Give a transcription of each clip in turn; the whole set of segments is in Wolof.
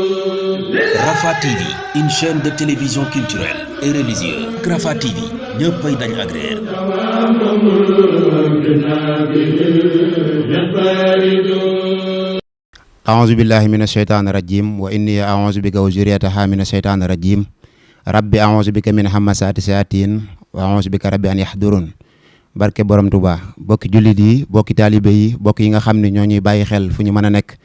Rafah TV, une chaîne de télévision culturelle et religieuse. Rafah TV, ñëppay dañ agréer. a'uuzu billahi mina shaytaani rajim wa inni a'uuzu bika wa zurriyataha mina shaytaani rajim. Rabbi a'uuzu bika min hamasaati sayaatiin wa a'uuzu bika rabbi an yahdurun. Barke borom Touba, bokki jullit yi, bokki taalibe yi, bokk yi nga xam ne ñoo ñuy bàyyi xel fu ñu mën a nekk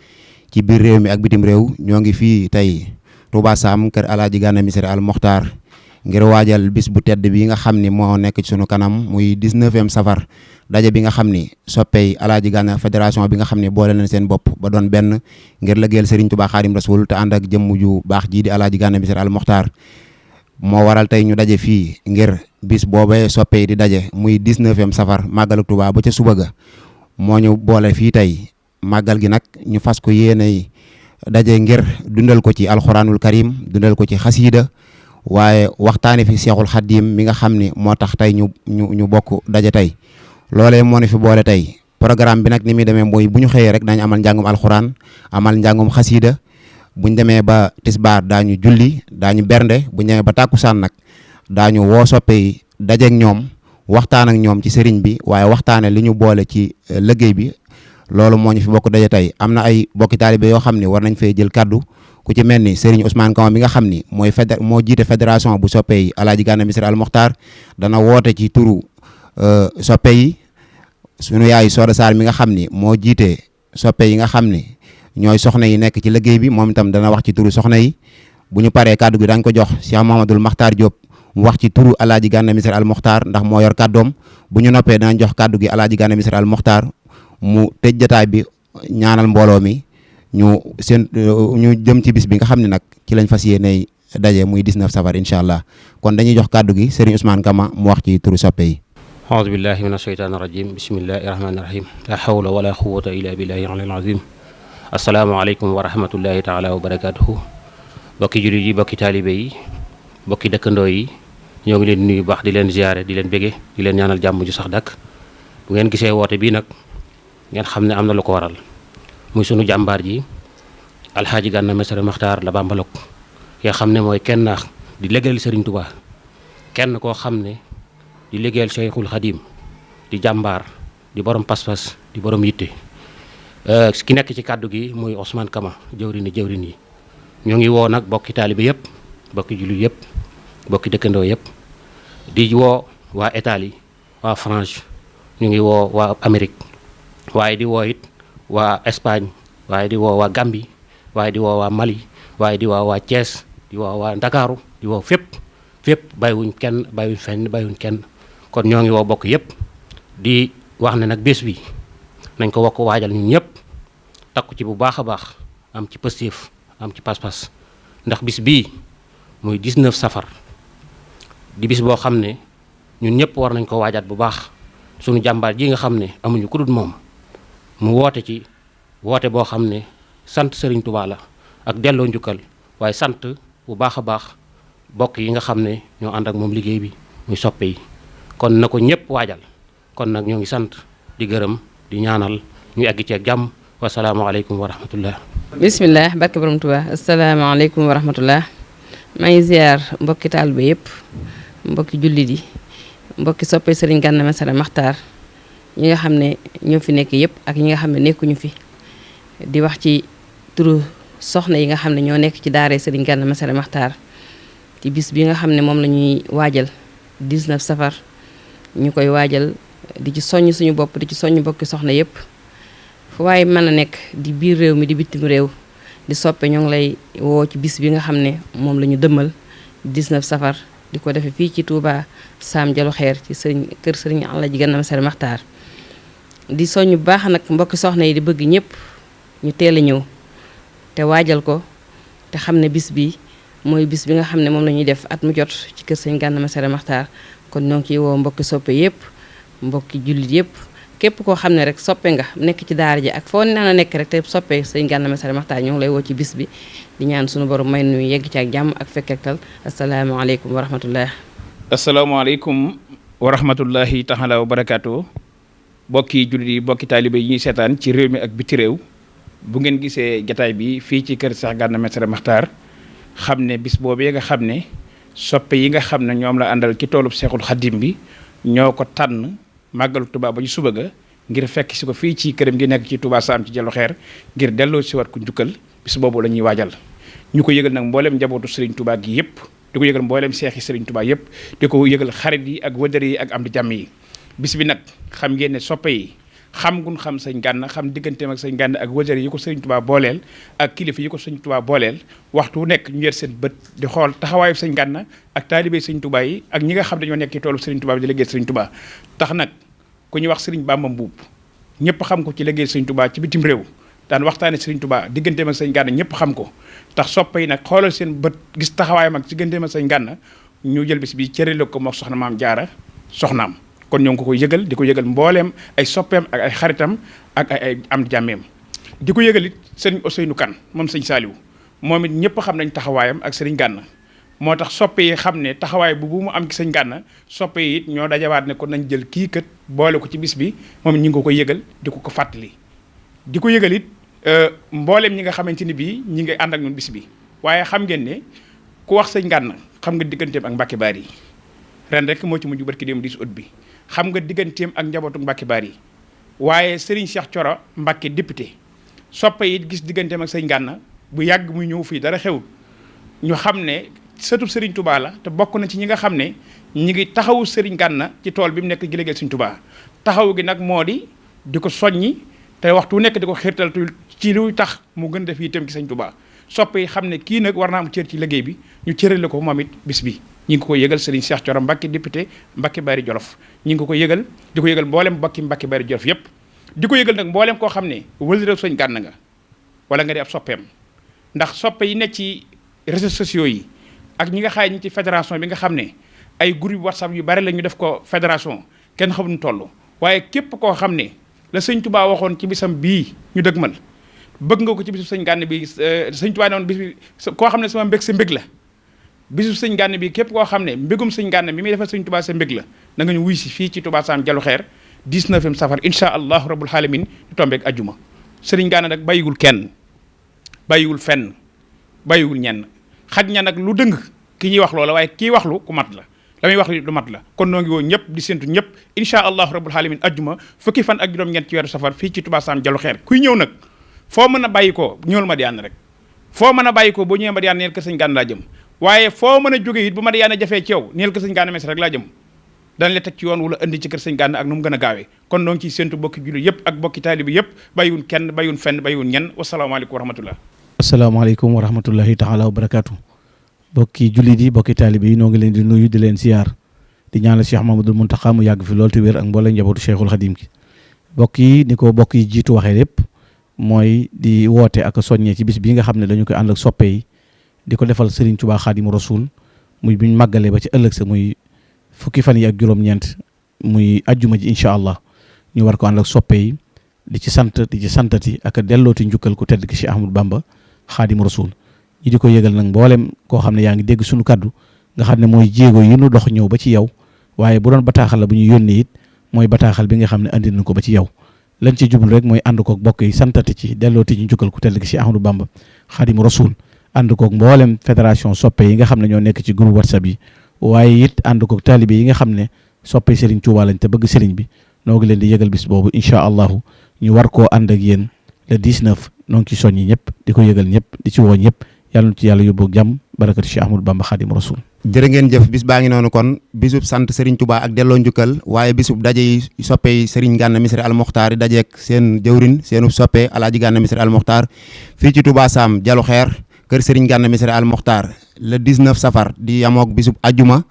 ci biir réew mi ak bitim réew, ñoo ngi fii tey Touba Sam kër Alaaji Gana Messere Al Mokhtar ngir waajal bis bu tedd bi nga xam ni moo nekk ci sunu kanam muy 19e safar, daje bi nga xam ni soppey Alaaji Gana fédération bi nga xam ni boole nañ seen bopp ba doon benn ngir liggéeyal Serigne Touba Xaadim Rasul te ànd ak jëmm ju baax jii di Alaaji Gana Messere Al Mokhtar. moo waral tey ñu daje fii ngir bis boobee soppey di daje muy 19e safar màggalu Touba ba ca suba ga moo ñu boole fii tey. màggal gi nag ñu fas ko yéenay daje ngir dundal ko ci alxuraanul karim, dundal ko ci xasiida, waaye waxtaane fi Seexul Xaddiim mi nga xam ni moo tax tey ñu bokk daje tey. loolee moo ne fi boole tey. programme bi nag ni muy demee mooy bu ñu xëyee rek dañu amal njàngum alxuraan, amal njàngum xasiida. buñ demee ba tisbaar daañu julli, daañu bernde. buñ demee ba tàkkusaan nag daañu woo soppe yi dajeek ñoom, waxtaan ak ñoom ci sëriñ bi, waaye waxtaane li ñu boole ci liggéey bi. loolu moo ñu fi bokk daje tey. am na ay bokki taalibe yoo xam ni war nañ fee jël kaddu, ku ci mel ni Serigne Ousmane Kama mi nga xam ni moo jiite fédération bu soppe yi Alaaji Gana Messere Al Mokhtar, dana woote ci turu soppe yi. sunu yaay Soda Sarr mi nga xam ni moo jiite soppe yi nga xam ni ñooy soxna yi nekk ci liggéey bi, moom itam dana wax ci turu soxna yi. bu ñu paree kaddu gi dañ ko jox Cheikh Mouhamadoul Makhtar Diop mu wax ci turu Alaaji Gana Messere Al Mokhtar ndax moo yor kaddoom. bu ñu noppee danañ jox kaddu gi Alaaji Gana Messere Al Mokhtar mu tëj jotaay bi, ñaanal mbooloo mi ñu jëm ci bis bi nga xam ne nag ci lañ fas yéene daje muy 19 safar incha allah. kon dañuy jox kaddu gi Serigne Ousmane Kama mu wax ci turu soppe yi. aoudu billahi min asheytaani rajim, bismillahi rahmaani rahim, la hawla wala quwwata illa billahi al azim. asalaamaaleykum wa rahmatullahi taala wa barakatuhu. bokki jullit yi, bokki taalibe yi, bokki dëkkandoo yi, ñoo ngi leen di nuyu baax, di leen ziyaare, di leen bége, di leen ñaanal jàmm ju sax dakk. bu ngeen gisee woote bii nag ngeen xam ne am na lu ko waral, muy sunu jàmbaar ji Alxaaji Gana Messere Mokhtar la Bambalok, nga xam ne mooy kenn di liggéeyal Serigne Touba, kenn koo xam ne di liggéeyal Cheikhul Khadim, di jàmbaar, di borom pas-pas, di borom yitte. ki nekk ci kàddu gi muy Ousmane Kama, jëwrin yi ñoo ngi woo nag bokki taalibe yëpp, bokki jullit yëpp, bokki dëkkandoo yëpp, di woo waa Italie, waa France, ñu ngi woo waa Amérique, waaye di woo it waa Espagne, waaye di woo waa Gambie, waaye di woo waa Mali, waaye di woo waa Thiès, di woo waa Ndakaaru, di woo fépp bàyyiwuñ kenn, bàyyiwuñ fenn, bàyyiwuñ kenn. kon ñoo ngi woo bokk yëpp di wax ne nag bés bi nañ ko wokk waajal ñun ñëpp, takku ci bu baax a baax, am ci positif, am ci pas-pas, ndax bis bii muy 19 safar di bis boo xam ne ñun ñëpp war nañ ko waajaat bu baax. sunu jàmbaar ji nga xam ne amuñu ku dul moom, mu woote ci woote boo xam ne sant Serigne Touba la ak delloo njukkal, waaye sant bu baax a baax bokk yi nga xam ne ñoo ànd ak moom liggéey bi muy soppe yi. kon na ko ñëpp waajal. kon nag ñoo ngi sant di gërëm di ñaanal ñu egg ci ak jàmm. wasalaamaaleykum wa rahmatullah. bisimilah barke borom Touba. asalaamaaleykum wa rahmatullah. maa ngi ziar mbokki taalibe yëpp, mbokki jullit yi, mbokki soppe Serigne Gana Messere Mokhtar ñi nga xam ne ñoo fi nekk yëpp ak ñi nga xam ne nekkuñu fi, di wax ci turu soxna yi nga xam ne ñoo nekk ci daara Serigne Gana Messere Mokhtar ci bis bi nga xam ne moom la ñuy waajal 19 safar. ñu koy waajal di ci soññ suñu bopp, di ci soññ mbokki soxna yëpp fu waaye mën a nekk di biir réew mi di bitim réew di soppe, ñoo ngi lay woo ci bis bi nga xam ne moom la ñu dëmmal 19 safar di ko defee fii ci Touba Sam Jalu Xeer ci kër Serigne Alaaji Gana Messere Mokhtar. di soññ bu baax nag mbokki soxna yi di bëgg ñëpp ñu teel a ñëw te waajal ko, te xam ne bis bi mooy bis bi nga xam ne moom la ñuy def at mu jot ci kër Serigne Gana Messere Mokhtar. kon ñoo ngi ciy woo mbokki soppe yëpp, mbokki jullit yëpp, képp koo xam ne rek soppe nga nekk ci daara ji ak foo naan a nekk rek te soppe sëñ Gana Messere Maxtaar ñu ngi lay woo ci bis bi di ñaan suñu borom may nu yegg ci ak jàmm ak fekkektal asalaamaaleykum wa rahmatullah. asalaamaaleykum wa rahmatullahi taala wa barakaatu. bokki jullit yi bokki taalibe yi ñuy seetaan ci réew mi ak biti réew bu ngeen gisee jataay bi fii ci kër Cheikh Gana Messere Maxtaar xam ne bis boobee nga xam ne soppe yi nga xam ne ñoom la àndal ci toolub Seexul Xadim bi ñoo ko tànn màggalu Tuubaa ba ñu suba ga ngir fekk si ko fii ci këram gi nekk ci Touba Sam ci Jallu Xeer ngir delloo si wat ko njukkal bis boobu la ñuy waajal ñu ko yëgal nag mbooleem njabootu Serigne Touba gi yëpp di ko yëgal mbooleem seexi Serigne Touba yëpp di ko yëgal xarit yi ak wëdër yi ak am di jàmm yi bis bi nag xam ngeen ne soppe yi xam gun xam sëñ Gana xam digganteem ak sëñ Gana ak wëdër yi ko Serigne Touba booleel ak kilifa yi ko sëñ Touba booleel waxtu wu nekk ñu yer seen bët di xool taxawaayu sëñ Gana ak taalibe sëñ Touba yi ak ñi nga xam dañoo nekk ci toolu Serigne Touba bi di liggéey Serigne Touba tax nag ku ñu wax Serigne Bamba Mbuub ñëpp xam ko ci liggéey Serigne Touba ci bitim réew daan waxtaane Serigne Touba digganteem ak sëñ Gana ñëpp xam ko tax soppe yi nag xoolal seen bët gis taxawaayam ak digganteem ak sëñ Gana ñu jël bis bi cërale ko moo soxna maam Jaara soxnaam kon ñoo ngi ko koy yëgal di ko yëgal mbooleem ay soppeem ak ay xaritam ak ay am jàmmeem di ko yëgal it Serigne Ousseynou Kane moom sëñ Saliou moom it ñëpp xam nañ taxawaayam ak Serigne Gana moo tax soppe yi xam ne taxawaay bu mu am ci sëñ Gana soppe yi it ñoo dajawaat ne ko nañ jël kii kat boole ko ci bis bi moom it ñi ngi ko koy yëgal di ko fàttali di ko yëgal it mbooleem ñi nga xamante ni bii ñi ngi ànd ak ñun bis bi waaye xam ngeen ne ku wax sëñ Gana xam nga digganteem ak Mbacke Bari yi ren rek moo ci mujj barki dem 10 août bi xam nga digganteem ak njabootu Mbacke Bari yi waaye Serigne Cheikh Thioro Mbacke député soppe yi gis digganteem ak sëñ Gana bu yàgg muy ñëw fii dara xewul ñu xam ne sëtub Serigne Touba la te bokk na ci ñi nga xam ne ñi ngi taxawu Serigne Gana ci tool bi mu nekk gi liggéeyal Serigne Touba taxaw gi nag moo di ko soññi te waxtu nekk di ko xirtal ci luy tax mu gën def itam ci Serigne Touba soppe yi xam ne kii nag war naa am cër ci liggéey bi ñu cërale ko moom it bis bi ñi ngi ko yëgal Serigne Cheikh Thioro Mbacke député Mbacke Bari Jolof ñi ngi ko yëgal di ko yëgal mboolem bokki Mbacke Bari Jolof yépp di ko yëgal nag mboolem koo xam ne wëlëre sëñ Gana nga wala nga di ab soppeem ndax soppe yi nekk ci réseaux sociaux yi ak ñi nga xaay ñi ci fédération bi nga xam ne ay groupe WhatsApp yu bari la ñu def ko fédération kenn xamuñu toll waaye képp koo xam ne la sëñ Touba waxoon ci bisam bii ñu dëgmal bëgg nga ko ci bisu sëñ Gana bi sëñ Touba noonu bis bi koo xam ne sama mbég sa mbég la bisu sëñ Gana bi képp koo xam ne mbégum sëñ Gana mi muy defal sëñ Touba sa mbég la na nga ñu wuy si fii ci Touba Sam Jallu Xeer 19e safar insha allahu rabbul alamin di tombeek ajjuma sëriñ Gana nag bàyyiwul kenn bàyyiwul fenn bàyyiwul ñenn xaj ña nag lu dëng ki ñuy wax loola waaye kii wax lu ku mat la la muy wax lu mat la kon noo ngi woo ñëpp di séntu ñëpp insha allahu rabbul alamin ajjuma fukki fan ak juróom-ñeent ci weeru safar fii ci Touba Sam Jallu Xeer kuy ñëw nag foo mën a bàyyi ko ñëwul Madiyana rek foo mën a bàyyi ko boo ñëwee Madiyana neel kër sëñ Gana laa jëm waaye foo mën a jóge it bu Madiyana jafee ci yow neel kër sëñ Gana Messere rek laa jëm dañ la teg ci yoon wala indi ci kër sëñ Gana ak nu mu gën a gaawee kon noo ngi ciy séntu bokki jullit yëpp ak bokki taalibi yëpp bàyyiwun kenn bàyyiwun fenn bàyyiwun ñenn wasalaamaaleykum wa rahmatullah asalaamaaleykum wa rahmatullahi taala wa barakaatu bokki jullit yi bokki taalibi yi noo ngi leen di nuyu di leen siyaar di ñaanal Cheikh Mamadou Mountakha mu yàgg fi loolu te wér ak mboolem njabootu Cheikhul Khadim ki bokk yi ni ko bokk yi jiitu waxee lépp mooy di woote ak soññee ci bis bii nga xam ne dañu koy ànd ak soppe yi di ko defal Serigne Touba Khadimu Rasul muy buñ màggalee ba ci ëllëg sa muy fukki fan yi ak juróom-ñeent muy ajjuma ji incha allah ñu war ko ànd ak soppe yi di ci sant di ci santati ak dellooti njukkal ku tedd ki Cheikh Ahmadou Bamba Khadimu Rasul ñi di ko yëgal nag mboolem koo xam ne yaa ngi dégg suñu kaddu nga xam ne mooy jéego yi nu dox ñëw ba ci yow waaye bu doon bataaxal la bu ñu yónnee it mooy bataaxal bi nga xam ne andi nañ ko ba ci yow lañ ci jublu rek mooy ànd koog bokk yi santati ci dellooti ci njukkal ku tedd ki Cheikh Ahmadou Bamba Khadimu Rasul ànd koog mboolem fédération soppe yi nga xam ne ñoo nekk ci groupe WhatsApp yi waaye it ànd koog taalibe yi nga xam ne soppe Serigne Touba lañ te bëgg Serigne bi noo ngi leen di yëgal bis boobu incha allahu ñu war koo ànd ak yéen le 19 noo ngi ci soññi ñëpp di ko yëgal ñëpp di ci woo ñëpp yàlla na ci yàlla yóbbu jàmm barakati Cheikh Ahmadou Bamba Khadimu Rasul jërë ngeen jëf bis baa ngi noonu kon bisub sant Serigne Touba ak delloo njukkal waaye bisub daje yi soppe yi Serigne Gana Messere Al Mokhtar yi dajeek seen jëwrin seenu soppe Alaaji Gana Messere Al Mokhtar fii ci Touba Sam Jallu Xeer kër Serigne Gana Messere Al Mokhtar le 19 safar di yamook bisub ajjuma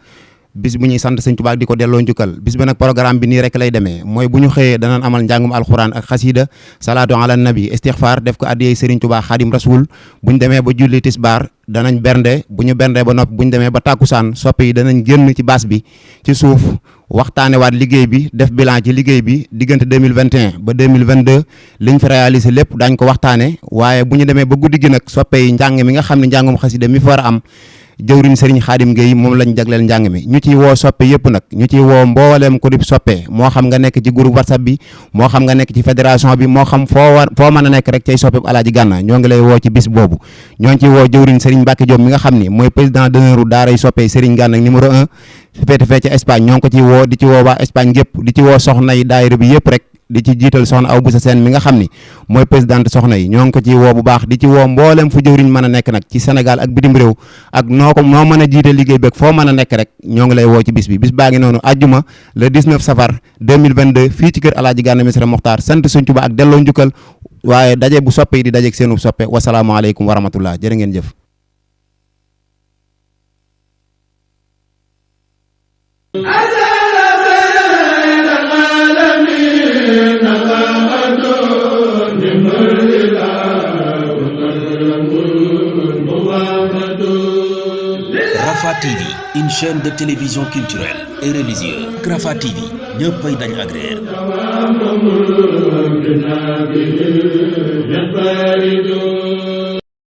bis bu ñuy sant sëñ Tuubaa di ko delloo njukkal. bis ba nag programme bi nii rek lay demee mooy bu ñu xëyee danañ amal njàngum alxuraan ak xasiida salaatu ala nabi istixfaar def ko addiyey sëriñ Tuubaa xaadim rasul bu ñu demee ba julli tisbaar danañ bernde bu ñu berndee ba noppi bu ñu demee ba tàkkusaan soppe yi danañ génn ci baas bi ci suuf waxtaane waat liggéey bi def bilan ci liggéey bi diggante 2021 ba 2022 liñ fi réalisé lépp daañ ko waxtaane waaye bu ñu demee ba guddi gi nag soppe yi njàng mi nga xam ne njàngum xasida mi fa war a am jëwriñ Serigne Khadim Gueye moom lañ jagleel njàng mi ñu ciy woo soppe yëpp nag ñu ciy woo mbooleem ko di soppe moo xam nga nekk ci groupe WhatsApp bi moo xam nga nekk ci fédération bi moo xam foo mën a nekk rek cay soppe Alaaji Gana ñoo ngi lay woo ci bis boobu ñoo ngi ciy woo jëwriñ Serigne Mbacke Diop mi nga xam ni mooy président d'honneur daaray soppe Serigne Gana numéro 1 féete fee ci Espagne ñoo ngi ko ciy woo di ci woo waa Espagne gépp di ci woo soxna yi daayira bi yëpp rek di ci jiital soxna aw bu sa seen mi nga xam ni mooy présidente soxna yi ñoo ngi ko ci woo bu baax di ci woo mboolem fu jëwriñ mën a nekk nag ci Sénégal ak bitim réew ak noo mën a jiite liggéey beeg foo mën a nekk rek ñoo ngi lay woo ci bis bi bis baa ngi noonu ajjuma le 19 safar 2022 fii ci kër Alaaji Gana Messere Mokhtar sant Sëñ Tuubaa ak delloo njukkal waaye daje bu soppe yi di dajeeg seenu soppe wasalaamaaleykum wa rahmatullah jërë ngeen jëf. Rafah TV, une chaîne de télévision culturelle et religieuse. Rafah TV, ñëppay dañ agréer.